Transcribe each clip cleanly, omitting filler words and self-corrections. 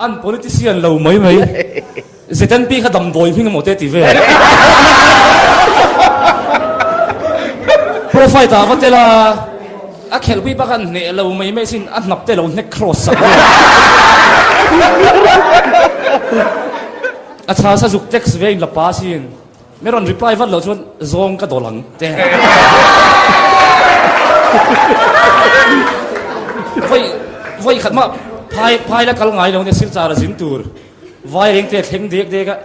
An politician lo mai mai. ZNP kha damdawi hming emaw te ti vel. Profile ah va tel a, a khelhpui bak an hneh lo mai mai sin a hnap te lo hnek cross sak vel. A chha sa zuk text ve in la pa sin. Mi rawn reply vat loh chuan zawng ka dawl ang te. Vawi vawi khat mah phai phai la kal ngai lo nia silchar a zin tur vai reng te thleng dek dek a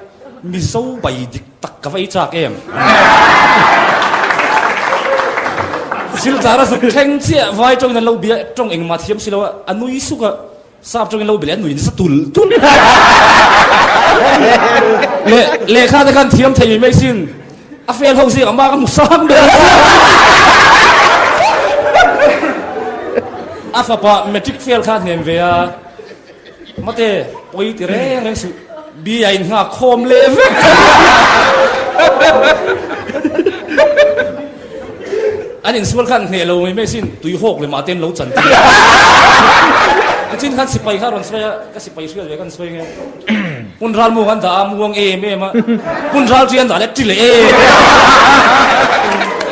Mizo bai dik tak ka va ei chak em. Silchar a zuk thleng chiah vai tawngin an lo bia tawng engmah thiam si lo a a nui suk a. Sap tawngin lo bele an nui nasa tul tul. Le lehkha te khan thiam thei mai sin. A fel ho zing ama ka hmu sang ber. A fapa matric fail kha hnem ve a. Mate pawi ti reng reng suh. Bi a in nghak khawm leh vek. An insual khan hneh lo mai mai sin tui hawk leh mah te an lo chan tir a. Tichin khan sipai kha a rawn sawi a, ka sipai hriat ve khan sawi nge. Hmun ral muang an dah a, muang em em a. Hmun ral ṭi an dah leh ṭi leh em em a.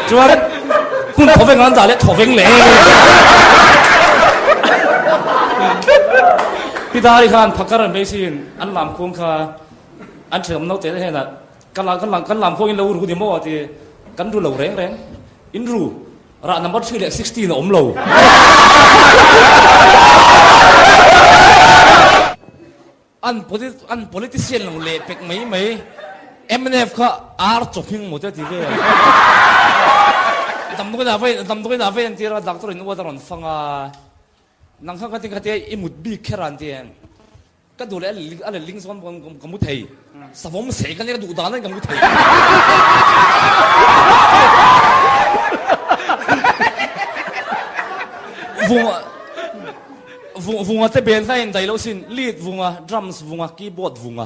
Chuan hmun thawveng an dah leh thawveng leh em em a. Pi Dari khan phakar an beisin an lam khuang kha an ṭhenawm naute te hnenah Kan lam kan lam kan lam khuang in lo ru ni maw ti kan ru lo reng reng in ru rah number three leh 16 a awm lo. An poli an politician lo leh pek mai mai mnf kha ar chaw hming maw te ti vel. Damdawiin ah vai damdawiin ah vai an tir a doctor in uat a rawn fang a nang kha khatin khatia i mut bik kher a an ti em. Ka duh leh a letling zawn pawh ka mu thei. Savawm seh ka nia ka duh dan in ka mu thei. Vunga vunga te bel kha in daih loh sin lead vunga drums vunga keyboard vunga.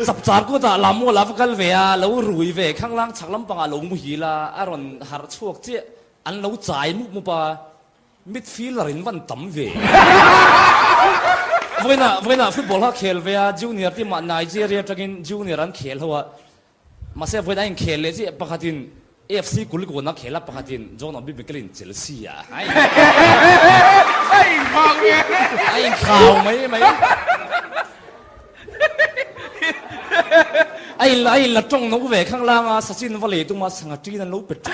Chapchar kutah lam mual a va kal ve a lo rui ve khanglang chhak lampangah lo muhil a a rawn harh chhuak chiah. An lo chai mup mup a, midfielder in van tam ve. Vawiinah vawiinah football kha khel ve a, junior team ah Nigeria atangin junior an khel ho a, mahse vawiin a inkhel leh chiah pakhatin AFC Kulikawn a khel a, pakhatin John Obi Mikel in Chelsea ah a a inkhau mai mai. A in a in la tawng no ve khang lang a, Sachin va lei tum a, sangha ṭin an lo pe ṭin.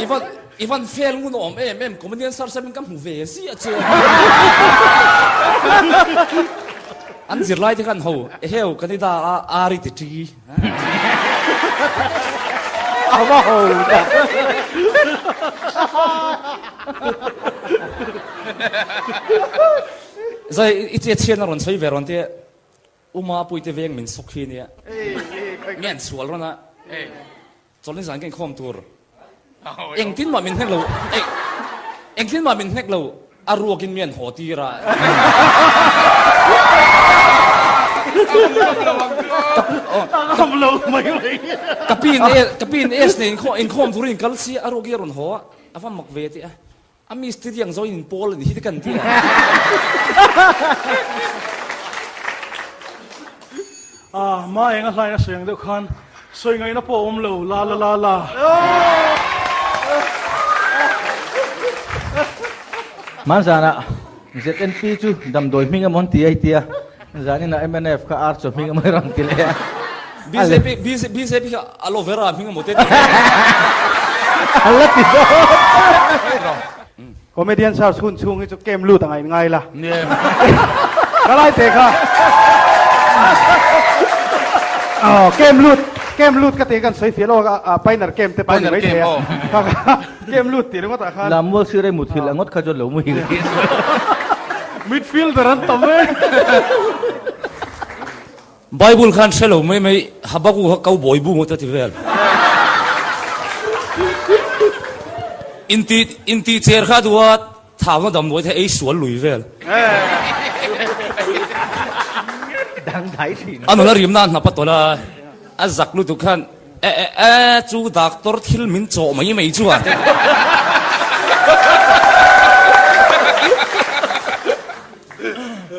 I van i van fel ngun awm em em, comedian sir sem in ka hmu ve ziah che. An zirlai te khan ho, eheu Canada a ari ti ṭi. A va ho ta. Zai i che chhian a rawn sawi ve rawn te Uma puite veng min sawk hi nia. Mi an sual rawn a. Chawlhni zan ka inkhawm tur. Engtin mah min hnek lo. Engtin mah min hnek lo. A ruakin mi an haw tir a. Ka pin ka pin S nei inkhawm turin in kal si a ruak hi a rawn haw a. A va mak ve tih a. A mistiri ang zawin in pawl a ni hi te kan ti a. A ma eng a hlain a sawi ang deuh khan sawi ngaihna pawh a awm lo la la la la. Hmanzanah ZNP chu damdawi hming emaw an ti a i tia, zaninah mnf kha ar chaw hming emaw i rawn ti leh a. BJP BJP kha aloe vera hming emaw te ti leh a. A la ti dawn. Comedian search hun chhung hi chu kem lut a ngaih ngai la. Ka lai te kha. Oh, kem lut, kem lut ka ti kan sawi fiah lo a pioneer kem te pawh ni mai thei a. Kem lut tih ringawt ah khan. Lammual sir ei muthilh angawt kha chuan lo muhil tih a sawi. Midfielder an tam e. Bible khan hre lo mai mai Habakkuk kha cowboy bu ngawt a ti vel. Inti inti cher kha duh a thauna damdawi te ei sual lui vel. Dang. dai thin. A nula rimna a hnap a tawlh a, a zak lutuk khan e e e chu doctor thil min chawh mai mai chu a.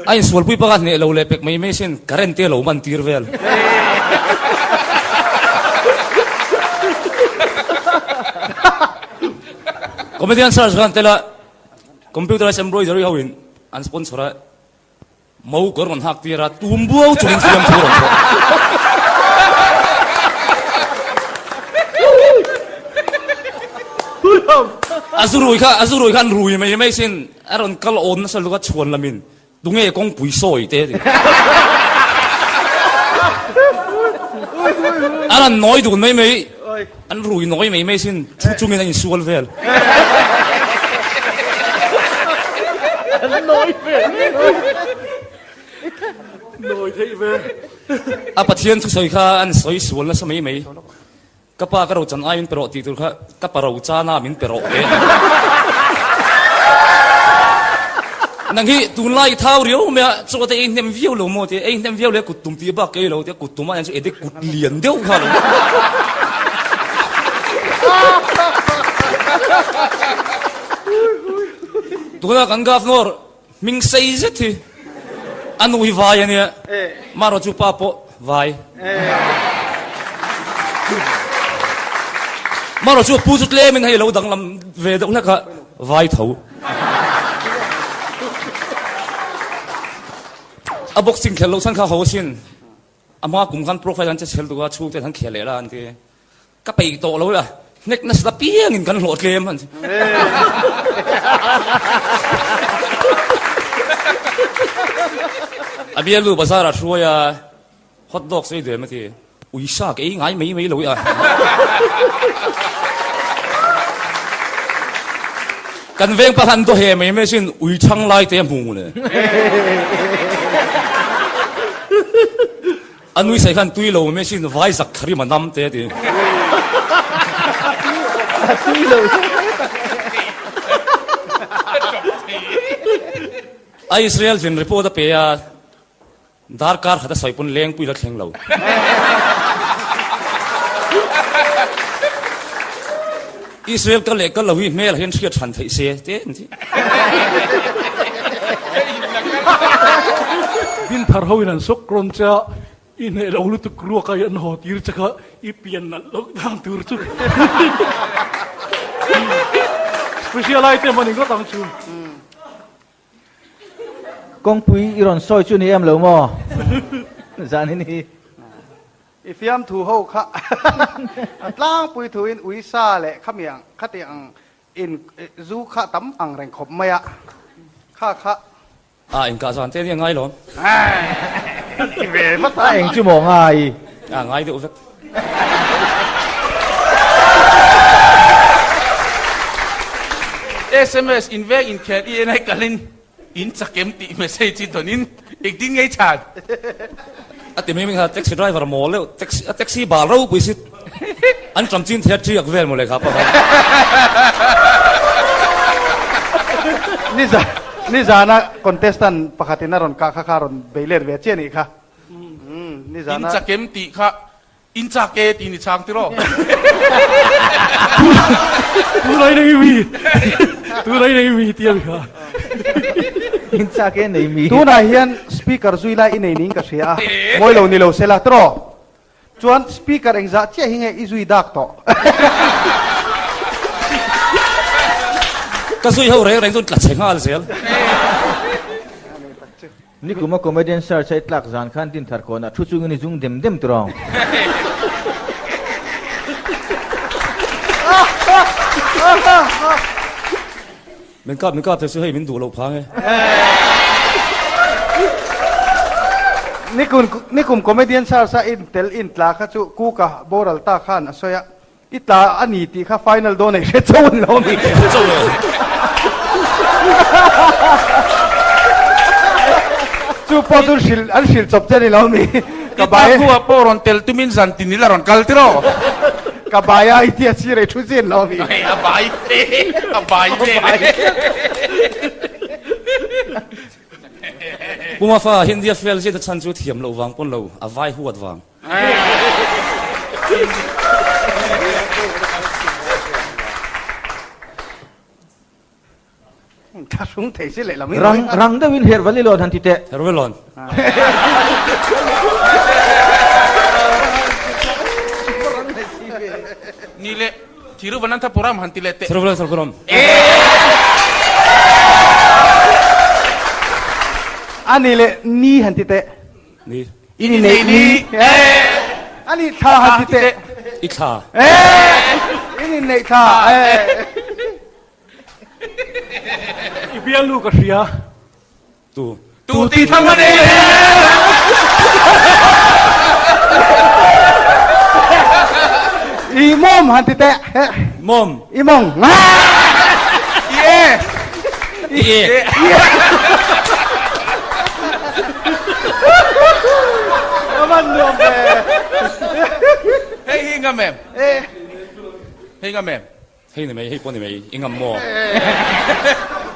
A insualpui pakhat hneh lo leh pek mai mai sin current te a lo man tir vel. Comedian search khan tel a computerized embroidery ho in an sponsor a mo kawr rawn hak tir a tum buau chungin fiamthu rawn thawh. A zu rui kha a zu rui khan rui mai mai sin A rawn kal awn nasa luka chhuan lamin tunge kawngpui sawi te a ti. A rawn nawi dun mai mai, an rui nawi mai mai sin thu chungin a insual vel. An nawi vel. Nawi theih ve. A Pathian thusawi kha an sawi sual nasa mai mai. Ka pa ka rochan ai min pe rawh tih tur kha ka pa rochana min pe rawh te. Nang hi tunlai i thau riau mai a, chaw te ei hnem viau lo maw tia, ei hnem viau leh kut tum tih bak ka ei lo tia, kut tum ah hian chu edek kut lian deuh kha lo. Tuna kan governor Hming sei zet hi a nu hi vai a nia, marawh chu pa pawh vai. Marawh chu a pu chu tlemin hei lo danglam ve deuh hlek a, vai tho. A boxing khelh loh chhan kha ho asin, a hma kum khan profile an che chhel duh a, chhungte an khel leh la an ti. Ka peih tawh lo la, hnek nasa piangin kan hlawh tlem an ti. A bialnu bazar ah hruai a, hot dog sawi duem a ti. Uisa ka ei ngai mai mai lo i a. Kan veng pakhat an dawheh mai mai sin ui thang lai te a hmu le. A nui sai khan tui lo mai sin vai zak thar im a nam te a ti. A tui lo A Israel zin report a pe a, darkar khat a sawi pawn lengpui la thleng lo. Israel kal leh kal lo hi hmel ah hian hriat hran theih se te an ti. Dinthar ho in an sawk rawn che a, i hneh lo lutuk ruak a i an haw tir che kha i pian nalh loh dan tur chu special item a ni ngawt ang chu. Kawngpui i rawn sawi chu ni em lo maw? Zanin hi. I fiamthu ho kha a tlangpui thuin uisa leh khamiang khatiang in zu kha tam ang reng khawp mai a, kha kha. A inkah zan te nia ngai lo. Ti ve vat a. A eng chu maw ngai? A ngai deuh vek. Sms in veng inkhel i en ai kalin In chakem tih message hi dawn in engtin ngei chhan? A ti mai mai kha taxi driver mawl deuh taxi a taxi bal ropui si an ṭam chin thei a ṭiak vel mawle kha pa kha. Ni zan ni zana contestant pakhat in a rawn kah kha kha rawn bei let ve chiah nih kha. Ni zana. In chakem tih kha In chak e tih ni chang tiraw? Tunai nei mi Tunai nei mi tih a ni kha. In chak e nei mi. Tunah hian speaker zui lai i nei niin ka hria a, mawi lo ni lo sela tiraw? Chuan speaker engzah chiah hi nge i zui dak tawh? Ka zui ho reng reng chuan tla chhe nghal zel. Nikum a comedian search a i tlak zan khan Dinthar kawnah thu chungin i zung dem dem tur ang. Min kap min kap thei chu hei min duh loh phang e. Nikum nikum comedian search a in tel in tla kha chu Kuka boral ta khan a sawi a, I tla a ni tih kha final dawn ei hre chauh an lo a mi. Hre chauh e. Chu pawh chu hrilh an hrilh chawp che a ni lo a mi. Ka bai. I tlak pawh rawn tel tumin zan tin ila rawn kal tiraw. Ka bai a i tia sir ei thu chi an lo a mi. A bai a bai ve. Puma fa Hindia fel zet a chhan chu thiam loh vang pawn lo, a vai huat vang. Thlahrung thei si lehlam in. Rang rang deuhin Hervalilawn han ti teh. Hervalilawn. Ni leh Thiruvananthapuram han ti leh teh. Thiruvananthapuram. A ni leh ni han ti teh. Ni. I ni nei ni. A ni thla han ti teh. I thla. I ni nei thla. I bialnu ka hria. Tu. Tu ti thang a nei e. I mawm han ti teh. Mawm. I mawng. I e. I e. Aman nuam ve. Hei hi ngam em? Hei ngam em? Hei ni mai, hei pawh ni mai, i ngam maw?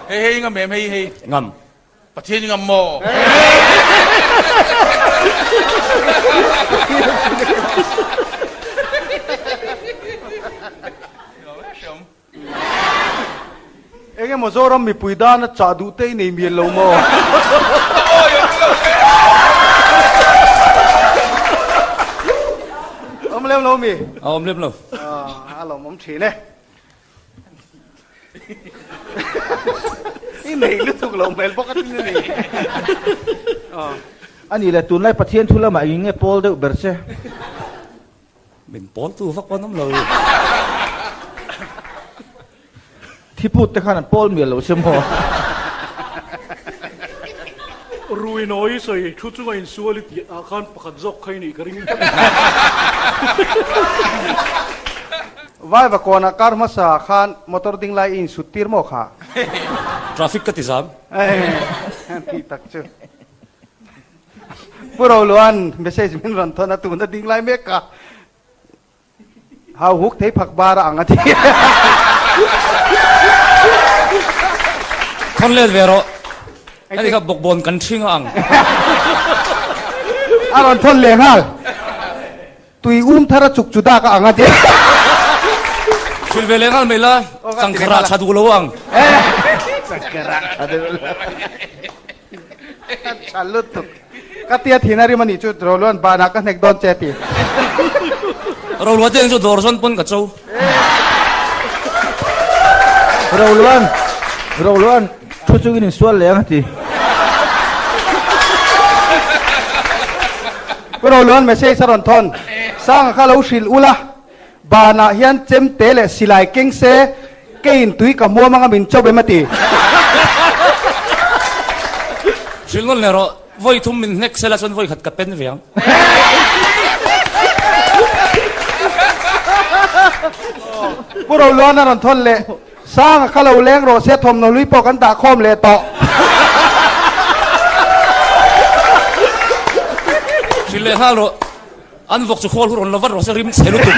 Hei hei i ngam em hei hei? Ngam. Pathian i ngam maw? Enge maw Zoram mipui dana chah duh te i nei mial lo maw? Awm lem lo mi? A awm lem lo. A lawmawm thin e. I nei lutuk lo hmel bawk a tin a ni. A nih leh tunlai Pathian thu lamah eng nge pawl deuh ber che? Min pawl tu vak pawn awm lo. Thiput te khan an pawl mial lo che maw? Rui nawi sawi thu chunga insual i tih ah khan pakhat zawk kha i nih ka ring. Vaiva kawnah kar hmasa khan motor ding lai i insut tir maw kha? Traffic ka ti zam. Tih tak chu. Pu Roluan message min rawn thawn a tuna ding lai mek ka hau huk thei phak bar a ang a ti. Thawn let ve rawh. Ani kha bawkbawn kan ṭhing a ang. A rawn thawn leh nghal. Tui um thar a chuk chu dak a ang a ti. Hrilh ve leh nghal mai la, changkha rah tha duh lo ang. Changkha rah tha duh lo. Tha lutuk. Ka tia thin a rim a nih chu Roluan banah ka hnek dawn che a ti. Rolua te chu dawr zawn pawn ka cho. Roluan, Roluan thu chungin insual leng a ti. Pu Roluan message a rawn thawn. Sanga kha lo hrilh ula, banah hian chemte leh silai keng se Keiin tui ka hmuam anga min chauh em a ti. Hrilh nawn leh rawh, vawi thum min hnek sela chuan vawi khat ka pen ve ang. Pu Roluan a rawn thawn leh, Sanga kha lo leng rawh se thawmhnaw hlui pawh kan dah khawm leh tawh. Hrilh leh nghal rawh. An vawk chu khawl hu rawn la vat rawh se rim chhe lutuk.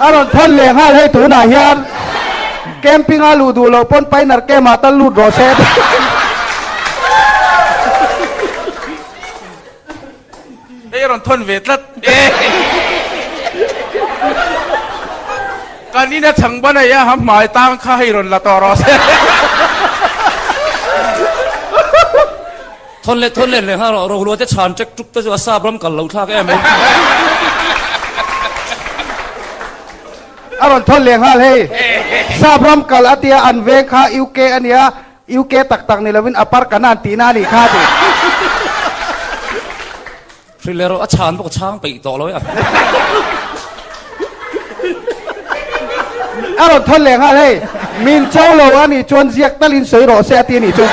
A rawn thawn leh nghal hei tunah hian camping a luh duh loh pawn painer camp ah tal lut rawh se. Hei a rawn thawn ve tlat e. Kan ina chhang ban a ia hmai tang kha hei rawn la tawh rawh se. Thawn leh thawn leh leh nghal rawh, Rohlua te chhan ṭek ṭuk te chu a sap ram kal lo thlak em mai. A rawn thawn leh nghal hei, sap ram kal a tia an veng kha UK a nia, UK tak tak ni lovin Upper Kanan tihna a nih kha a ti. Hrilh leh rawh, a chhan pawh ka chhang peih tawh lo e a. A rawn thawn leh nghal hei, min cho lo a nih chuan ziak talin sawi rawh se a ti a nih chu.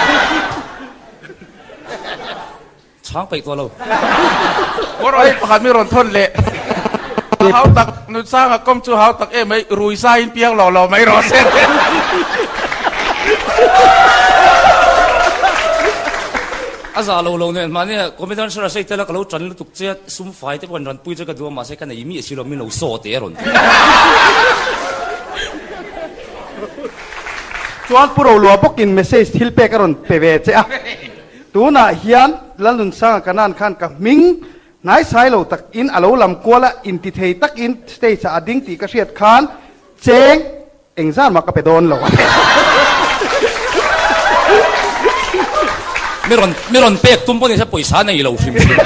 Chhang peih tawh lo. Kawr awih pakhat mi rawn thawn leh. Hau tak Nunsanga kawm chu hau tak em mai rui zaiin piang lo lo mai rawh se. A za lo lo nen mahni comedian sir a sei tel a ka lo tan lutuk che a sum fai te pawh an ranpui che ka duh a mahse ka nei miah si lo min lo saw teh a rawn ti. Chuan Pu Rolua bawkin message thil pek a rawn pe ve che a. Tunah hian Lalnunsanga Kanan khan ka hming hnaisai lo takin a lo lam kual a, intithei takin stage ah a ding tih ka hriat khan cheng Engzah mah ka pe dawn lo. Mi rawn mi rawn pek tum pawh ni se pawisa nei lo hrim hrim.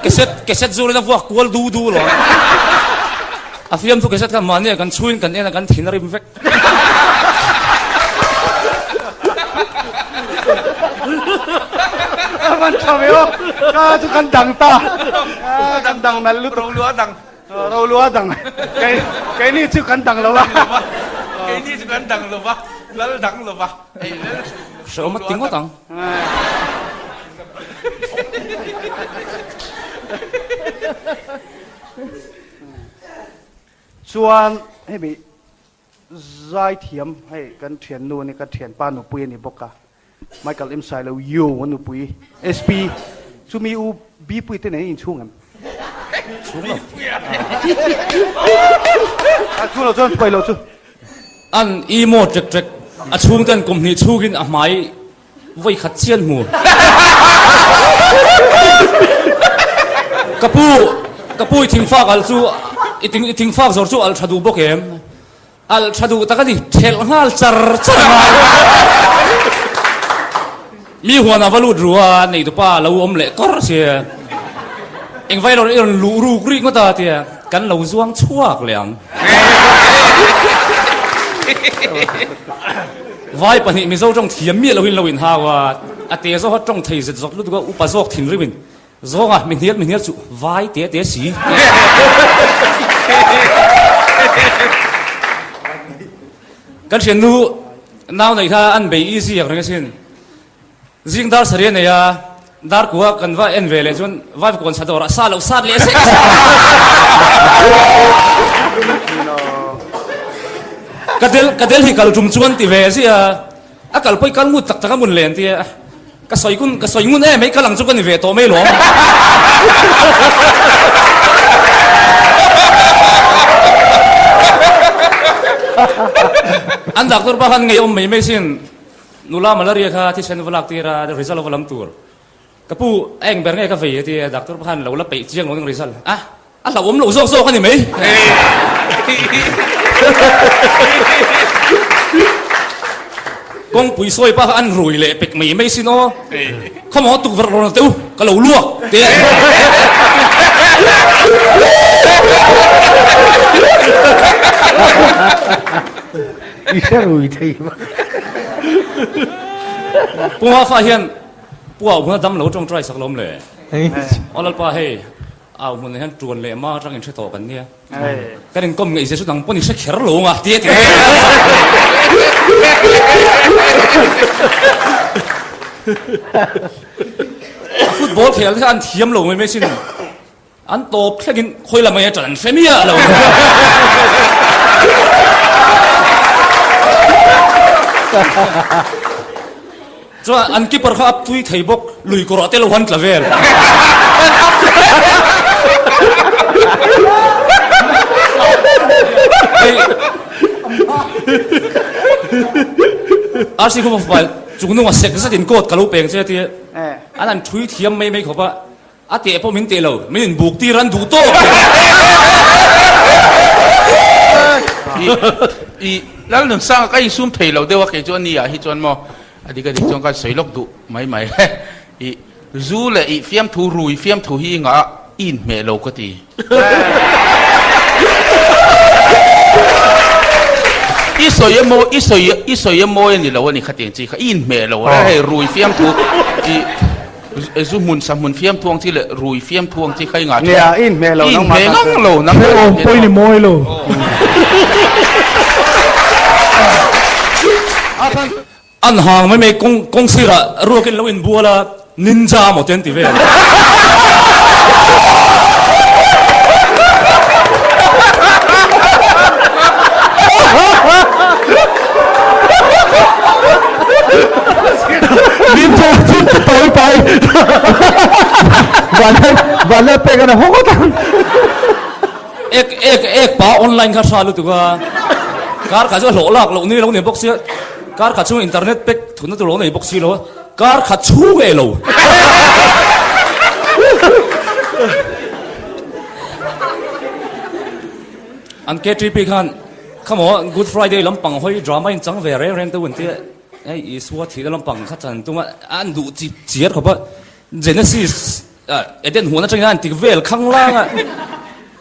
Cassette cassette zurin a vuak kual du du lo a. A fiamthu cassette kha mahni ah kan chhuin kan en a kan thin a rim vek. A van tha ve aw, ka chu kan dang ta, kan dang nalh lutuk. Rolua dang. Rolua dang kei keini chu kan dang lo va. Keini chu kan dang lo va, lal dang lo va. Hreawm a ti ngawt ang. Chuan hemi zaithiam hei kan thiannu a ni ka thianpa nupui a ni bawk a Michael M Sailo Yo a nupui SP chumi u Bpui te nen in inchhung em? Chhung lo. A chhung lo chuan pawi lo chu. An emaw trek trek a chhung ten kum hnih chhungin a hmai vawi khat chian hmu. Ka pu ka pu i thingfak al chu i thing i thingfak zawr chu al tha duh bawk em? Alh tha duh tak a ni, thelh nghal char char ngai. Mi huan a va lut ru a, neitupa a lo awm leh kawr sia. Engvai rawn i rawn luh ruk rih ngawt a tia, kan lo zuang chhuak leh ang. Vai pahnih Mizo tawng thiam miah loin lo inhau a, a te zawk a tawng thei zet zawk lutuk a, upa zawk thinrim in Zawnga mi hnial mi hnial chu vai te te si. Kan thian nu nau nei kha an bei easy ang reng asin. Zing dar saria nei a, dar kua kan va en ve leh chuan vai kawn sa dawrah sa loh sat leh sek sek. Ka del ka Delhi kal tum chuan ti ve zia. A kal pawh i kal ngut tak tak a mun len tia ka sawi kun ka sawi ngun em hei kal ang chu ka ni ve tawh mai lawm. An doctor pa khan ngeiawm mai mai sin nula malaria kha thisen va lak tir a result va lam tur. Ka pu a eng ber nge ka vei a tia doctor pa khan lo la peih chiang lo ning result a a hlauhawm loh zawk zawk a ni mai. Kawngpui sawi pa kha an rui leh pek mai mai sin aw. Khawmaw tukverh rawn teh u ka lo luak tia. I hre rui thei vak. Pu Mafa hian Pu Au hmuna dam lo tawngtai sak lawm le. Aw Lalpa hei Au hmunah hian tuan leh ma atangin hre tawh kan nia. Kan inkawm ngeih zia chu nang pawn i hre kher lo nga ti a ti. A football khel te kha an thiam lo mai mai sin. An tawp thlengin khawi lam aia ṭan an hre miah lo. Chuan an keeper kha a tui thei bawk, lui kawrah te lo han tla vel. Hei RC Khuma fapa chungnunga sek zetin coat ka lo peng che tia an han ṭhui thiam mai mai khawp a. A teh pawh min teh lo, min in buk tir an duh tawk. I Lalnunsanga ka insum thei lo deuh a kei chu a ni ah hi chuan maw a dik a dik chuan ka sawi lawk duh mai mai i zu leh i fiamthu rui fiamthu hi i ngah a i inhmeh lo ka ti. I sawi emaw i sawi i sawi emaw a ni lo a ni khatiang chi kha i inhmeh lo a hei rui fiamthu i Zu hmun sa hmun fiam thuang chi leh rui fiam thuang chi kha i ngah Nia, i inhmeh lo nangmah I inhmeh ngang lo nangmah Hre awm pawhin i mawi lo. An hang mai mai kawng kawng sirah ruakin lo inbual a ninja maw te an ti vel. Ninja chu ka tawi pai. Vanlai vanlai pek ana haw ngawt ang. Ek ek ek pa online kha hra lutuk a. Kar khat chu a hlawh lak loh ni lo ni bawk sia, kar khat chhung internet pack thutna tur lo nei bawk si lo a, kar khat chhung e lo. An KTP khan khamaw Good Friday lampang hawi drama in chang ve reng reng te u an tia, hei Isua thihna lampang kha chan tum a, an duh chip chiar khawp a, Genesis Eden huan atangin a an tik vel khang lang a,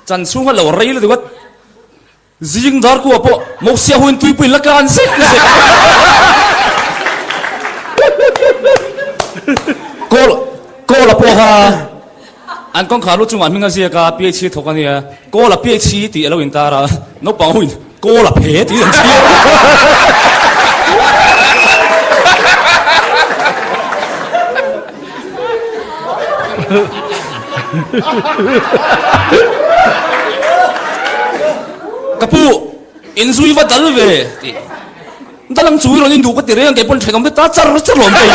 chan chhung kha lo rei lutuk a. Zing dar kua pawh Mosia huin tuipui la kan zek zek. Kawl Kawla pawh kha an kawngkhar lu chungah hming a ziak a, PHC thawk a nia. Kawla PHC tih a lo intar a, naupang huin Kawla phe tih an chhiar. Ka pu, in zui va dal ve tih dal ang chu i rawn induh ka ti reng ang kei pawn thenawm te ta char char lawm thei.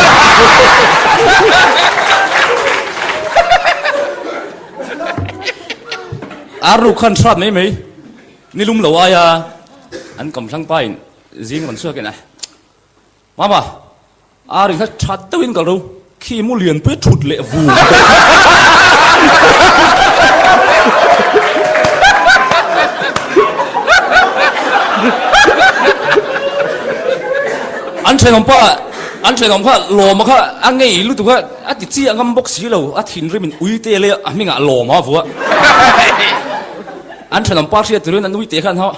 Ar ruk khan hrat mai mai nilum lo aia an kawmthlang pa in zing rawn chhuak in a Mama, ar in kha tha deuhin kal ro, khi mu lian pui thut leh vum tawh. An thenawm pa, an thenawm kha lawma kha a ngei lutuk a, a ti chiah ngam bawk si lo, a thinrim in uite leh a hmingah lawma a vuah. An thenawm pa hriat turin an uite kha an hau a.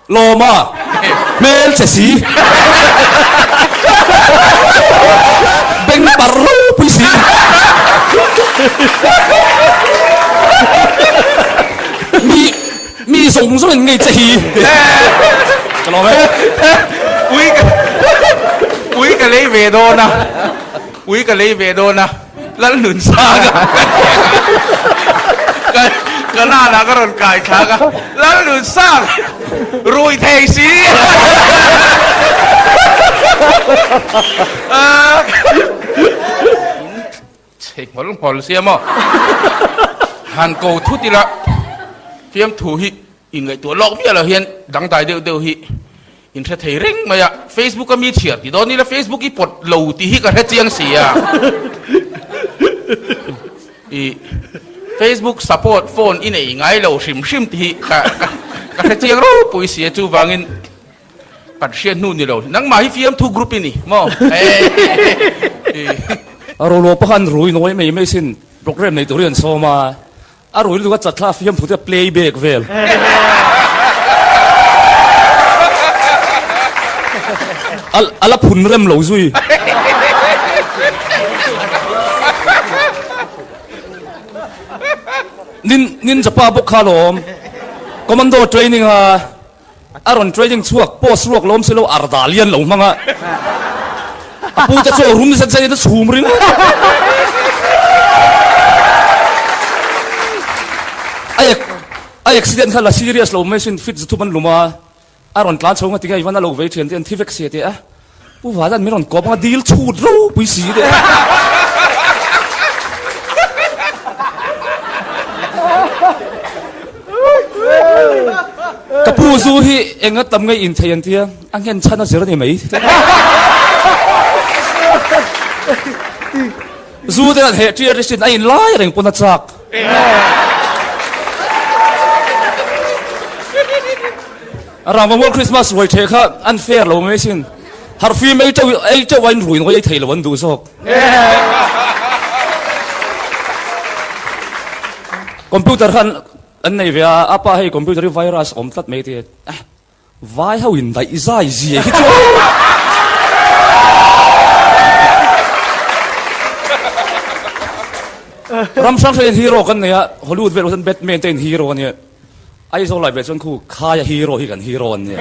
Lawma hmel che si. Beng par ropui si. Mi mi zawng zawng in ngei che hi. Ka lawm e. Ui ka ui ka lei ve dawn a. Ui ka lei ve dawn a. Lalnunsanga ka ka nana ka rawn kai thlak a Lalnunsang rui thei si chhe nghawl nghawl sia maw han ko thut ila fiamthu hi Inngaihtuah lawk miah lo hian dangdai deuh deuh hi in hre thei reng mai a, Facebook a mi chhiar ti dawn ila Facebook i pawt lo tih hi ka hre chiang si a. I Facebook support phone i nei ngai lo hrim hrim tih hi ka ka hre chiang ropui si a, chuvangin kan hriat hnu ni lo. Nangmah hi fiamthu group i ni maw? A rolo pawh khan rui nawi mai mai sin program nei tur hi an sawm a. A rui lutuk a chatthla a fiam phut a play back vel. A la phun rem lo zui. Nin ninja pa bawk kha lawm. Commando training a a rawn training chhuak post ruak lawm si lo arda lian lo hmang a. A pu te chu rum zet zet in a chhum ringawt. A a accident kha la serious lo mai sin fit zathup an lum a a rawn tlan chho nga tinge Ivan a lo vei thian te an thi vek si a ti a. Pu Valan min rawn kawp anga dil chhut ropui si deh. Ka pu zu hi enga tam ngei in thei an tia, a nghen chhan a zir a ni mai. Zu te an heh ṭiar hi sin a in lai reng pawn a chak. Rangvamual Christmas ruai ṭheh kha an fair lo mai sin. Harhfim ei ṭeuh ei ṭeuh a in rui nawi ei thei lo an duh zawk. Computer kha an nei ve a, a pa hei computer hi virus awm tlat mai ti a, vai ho in daih zai zia hi chu. Ram hrang hrang in hero kan nei a, Hollywood vel chuan Batman te in hero a nia. Aizawl lai ve chuan khu khaia hero hi kan hero an nia.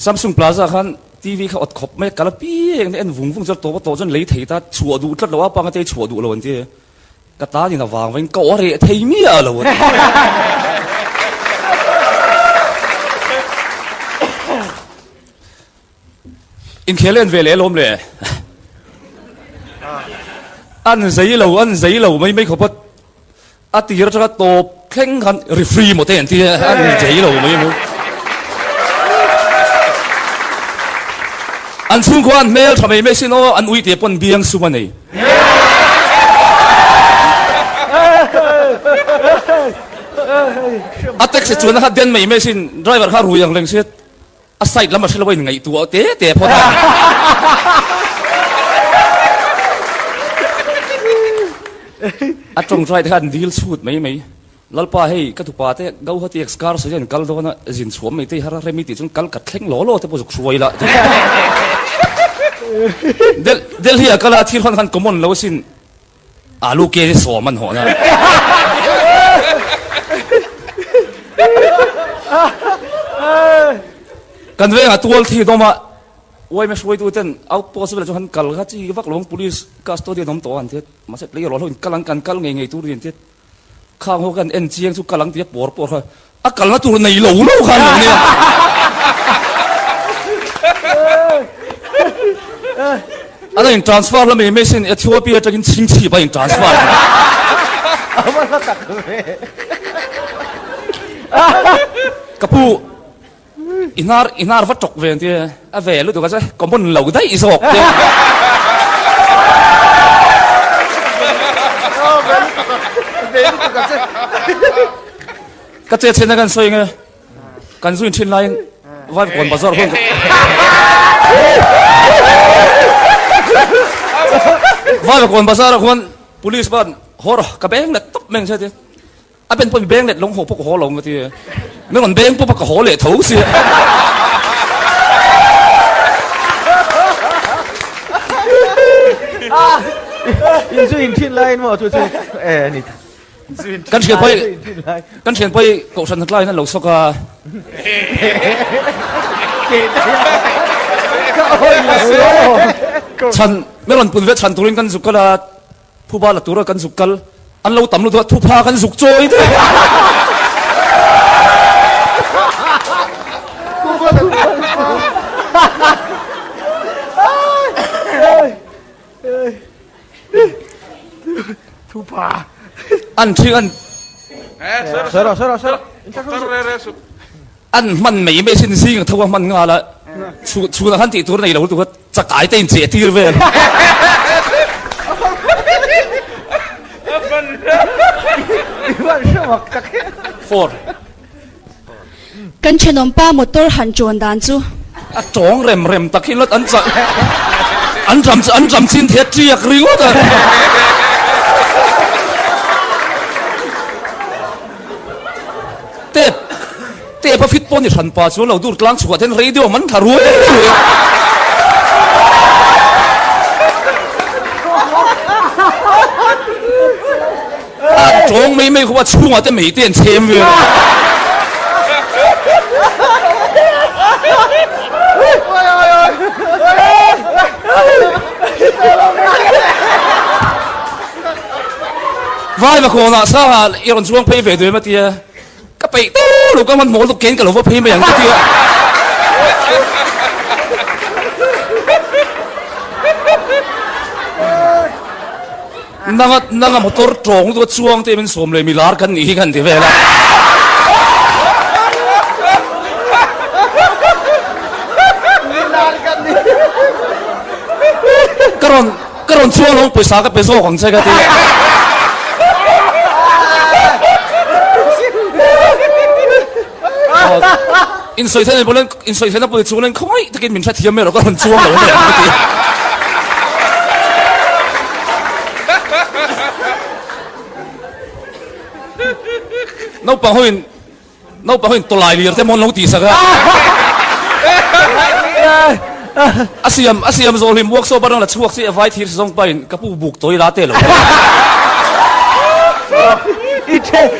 Samsung Plaza khan TV kha awt khawp mai a, kal apiang te en vung vung chuan tawp a tawh chuan lei thei ta chhuah duh tlat lo a, panga te chhuah duh lo an ti. Ka tan in a vang vain ka aw reh thei miah lo a ti. Inkhel en ve leh alawm le. An zei lo, an zei lo mai mai khawp a, a tir atanga tawp. thleng khan referee maw te an ti a, a ni thei lo mai maw. An chhungkhua an hmel tha mai mai sin aw, an ui tih pawn biang sum a nei. A taxi chuan a kha den mai mai sin, driver kha rui ang reng sia, a side lam a hre lo a inngaihtuah te te phawt a. A tawngtai te kha an dil chhut mai mai. Lalpa hei ka tupa te Gauhati ex-car sawi an kal dawn a, zin chhuam mai te i har a rem i tih chuan kal ka thleng law law te pawh zuk hruai la tih. Delhi a kal a thil hman khan common lo asin alu kg sawm an hawh na. Kan vengah tual thi dawm a yma hruaitu ten outpost velah chuan han kal kha chi vak lo ang police custodian awm tawh a an ti a, mahse tleirawl ho in kal ang kan kal ngei ngei tur a ni an ti a. Khang ho khan en chiang chu kal ang tia pawr pawr kha a kalna tur nei lo lo khan lo nia. An in transfer la mai mai sin Ethiopia atangin chhingchhip a in transfer. Ka pu i hnar i hnar va tawk ve an tia a ve lutuk a che common lo daih zawk te. Ka che chhen a kan sawi nge kan zu in thin laiin vai kawn bazar khawn vai kawn bazar ah khuan police ban haw rawh ka beng let tawp mai ang che tia. A ben pawh mi beng let lawng haw pawh ka haw lo nga ti. Mi rawn beng pawp a ka haw leh tho si. In zu in thin lai in maw chu chu e ni. Kan thian pai kan thian pai kohhran hnatlai in an lo sawk a. Chhan mi rawn pun ve chhan turin kan zuk kal a. Phuba la tura kan zuk kal, an lo tam lutuk a, thupha kan zuk chawi daih. An thing an an hman mai mai sin zing a tho a hman nghal a, chhunah khan tih tur nei lo lutuk a. Chakai te in cheh tir vel. For. Kan thenawmpa motor han chawn dan chu. A tawng rem rem tak hi lot an chah an ram an ram chin thei a tiak ringawt a. Tep. Tep a fit pawh ni hran pa chuan lo dur tlang chhuah ten radio man thla ruai ruai a. A tawng mai mai khawp a chhungah te mei te an chhem vel a. Vai va khawnah sangah i rawn chuang phei ve duai maw tia. Ka peih tawh lo ka hmanhmawh lutuk kein ka lo va phei mai ang ka ti a. Nanga nanga motor tawng lutuk a chuang te min sawm leh milar kan nih hi kan ti vel a. Ka rawn Ka rawn chuang lo, pawisa ka pe zawk ang che ka ti. Insawi theih pawh insawi theihna pawh chu len khawngaih takin min hrethiam mai rawh ka rawn chuang lo aniang ka ti. Naupang hoin Naupang ho in tawlai lir te maw an lo tih sak a. A siam a siam zawh hlim workshop atang la chhuak chiah vai thir zawng pa in ka pu buk tawi la te lo. I then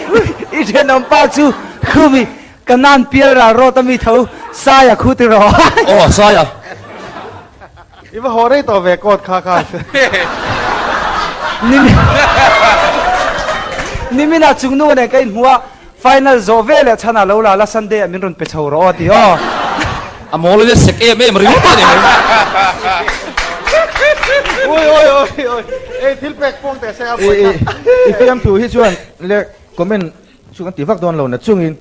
i thenawm pa chu khumi ka nan pial ral rawt a mi tho Saia khu ti rawh. Aw Saia. I va haw rei tawh ve coat kha kha. Nimin ah chungnu nen ka inhmu a, final zawh ve leh chhan ah lo la la Sunday ah min rawn pe chho rawh aw ti aw. A mawl in a sek em em ringawt a ni mai. Ui ui ui ui ei thil pek pawng teh se a buai kha. I fiamthu hi chuan le comment. Chu kan ti vak dawn lo na chungin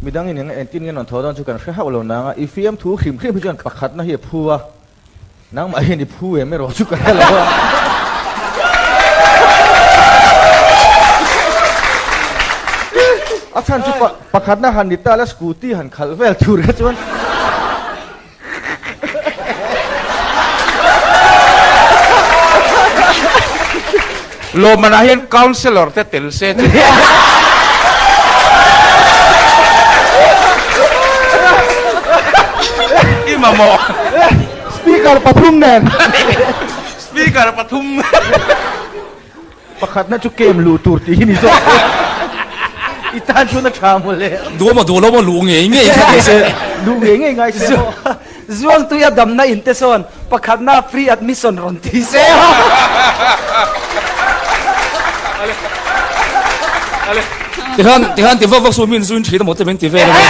midang in eng entin nge rawn thaw dawn chu kan hre hauh lo nang a, i fiamthu hrim hrim hi chuan pakhatna hi a phu a, nangmah hian i phu em erawh chu ka hre lo a. A chhan chu pakhatna han ni ta la scooty han khalh vel tur kha chuan. Lawmmanah hian councillor te tel se chu. I mamawh. Speaker pathum nen. Speaker pathum. Pakhatna chu kem luh tur tih hi ni zawk. I tan chuan a tha maw le. Duh maw duh lo maw luh ngei ngei kha ni se. Luh ngei ngei ngai se maw. Zuangtuia damna in te sawn pakhatna free admission rawn ti se. Tikhan tikhan ti vak vak su min zuin thin a maw te min ti vel a.